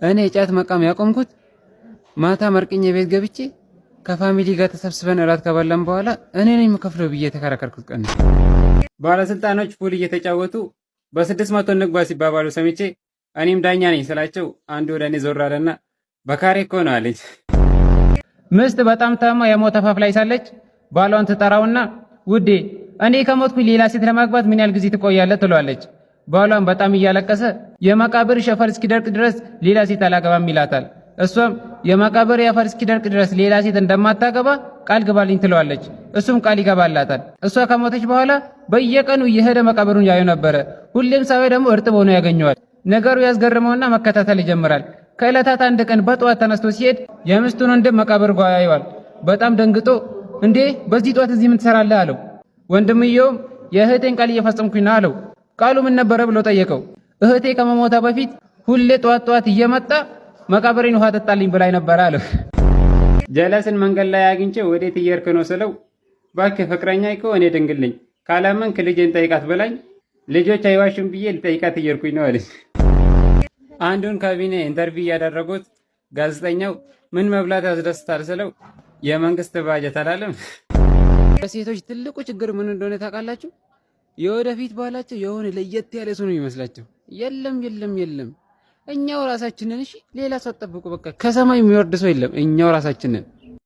እኔ ጫት መቃም ያቆምኩት ማታ መርቅኜ ቤት ገብቼ ከ family ጋር ተሰብስበን እራት ከበላን በኋላ እኔ ነኝ የምከፍለው ብዬ የተከራከርኩት ቀን ነው። ባለስልጣኖች pool እየተጫወቱ በ600 እንግባ ሲባባሉ ሰምቼ እኔም ዳኛ ነኝ ስላቸው አንዱ ወደ እኔ ዞር አለና በካሬ እኮ ነው አለኝ። ምስት በጣም ታማ የሞት አፋፍ ላይ ሳለች ባሏን ትጠራውና ውዴ፣ እኔ ከሞትኩኝ ሌላ ሴት ለማግባት ምን ያህል ጊዜ ትቆያለህ? ትለዋለች። ባሏን በጣም እያለቀሰ የመቃብር አፈር እስኪደርቅ ድረስ ሌላ ሴት አላገባም ይላታል። እሷም የመቃብር አፈር እስኪደርቅ ድረስ ሌላ ሴት እንደማታገባ ቃል ግባልኝ ትለዋለች። እሱም ቃል ይገባላታል። እሷ ከሞተች በኋላ በየቀኑ እየሄደ መቃብሩን ያዩ ነበረ። ሁሌም ሳይ ደግሞ እርጥብ ሆኖ ያገኘዋል። ነገሩ ያስገርመውና መከታተል ይጀምራል። ከዕለታት አንድ ቀን በጠዋት ተነስቶ ሲሄድ የሚስቱን ወንድም መቃብር ጓ ያየዋል። በጣም ደንግጦ እንዴ፣ በዚህ ጠዋት እዚህ ምን ትሰራለህ? አለው። ወንድምየውም የእህቴን ቃል እየፈጸምኩኝ ነው አለው። ቃሉ ምን ነበረ ብሎ ጠየቀው። እህቴ ከመሞቷ በፊት ሁሌ ጠዋት ጠዋት እየመጣ መቃብሬን ውሃ ጠጣልኝ ብላኝ ነበረ አለው። ጀለስን መንገድ ላይ አግኝቼ ወዴት እየሄድክ ነው ስለው እባክህ ፍቅረኛ እኮ እኔ ድንግል ነኝ፣ ካላመንክ ልጄን ጠይቃት ብላኝ ልጆች አይዋሹም ብዬ ልጠይቃት እየሄድኩኝ ነው አለች። አንዱን ካቢኔ interview እያደረጉት ጋዜጠኛው ምን መብላት ያስደስታል ስለው የመንግስት ባጀት አላለም። በሴቶች ትልቁ ችግር ምን እንደሆነ ታውቃላችሁ? የወደፊት ባላቸው የሆነ ለየት ያለ ሰው ነው የሚመስላቸው። የለም፣ የለም፣ የለም፣ እኛው ራሳችንን። እሺ፣ ሌላ ሰው አትጠብቁ። በቃ ከሰማይ የሚወርድ ሰው የለም። እኛው ራሳችንን።